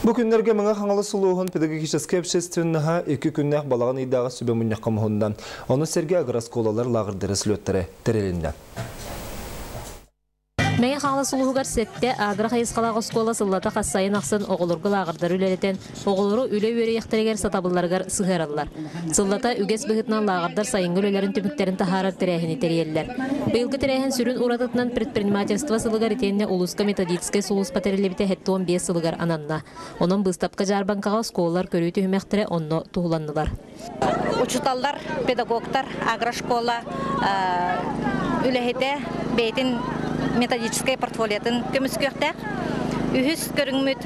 Бу күннэргэ Мэҥэ Хаҥалас улууһун педагогическай общественноһа 2 күннээх балаҕан ыйдааҕы сүбэ мунньахха муһунна. Ону сэргэ агрооскуолалар лааҕырдара слеттара тэрилиннэ. Мэҥэ Хаҥалас улууһугар сэттэ агро хайысхалаах оскуола сыллата хас сайын ахсын оҕолорго лааҕырдары үлэлэтэн, оҕолору үлэ үөрүйэхтэригэр сатабылларыгар сыһыараллар. Сыллата үгэс быһыытынан лааҕырдар сайыҥҥы үлэлэрин түмүктэрин таһаарар тэрээһини тэрийэллэр. Быйылгы тэрээһин сүрүн уратытынан предпринимательство сылыгар итиэннэ улууска методическай сулууспа тэриллибитэ 75 сылыгар ананна. Онон быыстапка-дьаарбаҥкаҕа оскуолалар көрүү түһүмэхтэрэ онно туһуланнылар. Учууталлар, педагогтар, агрошкола үлэһитэ бэйэтин методическай портфолиотын көмүскүөхтээх. Үһүс көрүҥмүт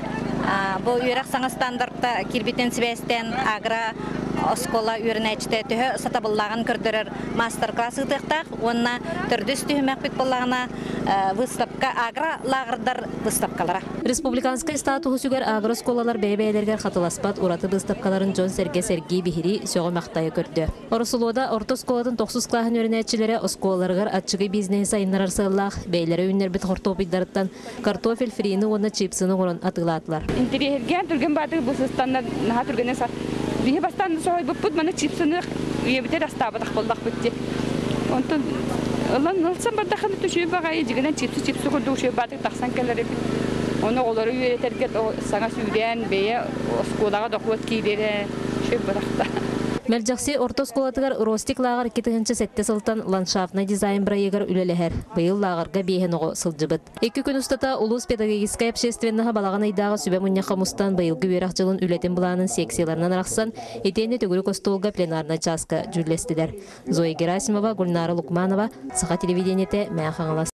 бу үөрэх саҥа стандарта киирбитин сибээстээн агро оскуола үөрэнээччитэ төһө сатабыллааҕын көрдөрөр маастар-класс ыытыахтаах уонна төрдүс түһүмэхпит буоллаҕына выставка агро лааҕырдар выставкалара. Республиканскай статуһу сүгэр агро-оскуолалар бэйэ-бэйэлэригэр хатыласпат ураты быыстапкаларын дьон-сэргэ сэргии биһирии, сөҕө-махтайа көрдө. Ороссолуода орто оскуолатын тохсус кылааһын үөрэнээччилэрэ оскуолаларыгар аччыгый бизнеһи сайыннарар сыаллаах бэйэлэрэ үүннэрбит хортуопуйдарыттан картофель фрины уонна чипсыны оҥорон атыылаатылар. Интэриэһиргээн түргэн баатыр бу сыстанна наһаа түргэнэ са биһи бастаан соһуйбуппут маны чипсыны үйэбитэр астаабатах буоллахпыт дии. Онтон ылан ылсан бардахына түшүү баҕайы дьигинэн чипсы чипсы курдук үчүгэй баатыр тахсан кэлэр эбит. Ону оҕолору үөрэтэргэ саҥа сүүрээн бэйэ оскуолаҕа дохуот киирэрэ үчүгэй бырахта. Мэлдьэхси орто оскуолатыгар Ростик лааҕыр 2007 сылтан ландшафтнай дизайн бырайыагар үлэлэһэр. Быйыл лааҕырга биэһин оҕо сылдьыбыт. 2 күн устата улуус педагогическай общественноһа балаҕан ыйдааҕы сүбэ мунньахха мустан быйылгы үөрэх дьылын үлэтин былаанын секцияларынан арахсан, итиэннэ төгүрүк остуолга пленарнай чааска дьүүллэстилэр. Зоя Герасимова, Гульнара Лукманова, Саха телевидениетэ, Мэҥэ Хаҥалас.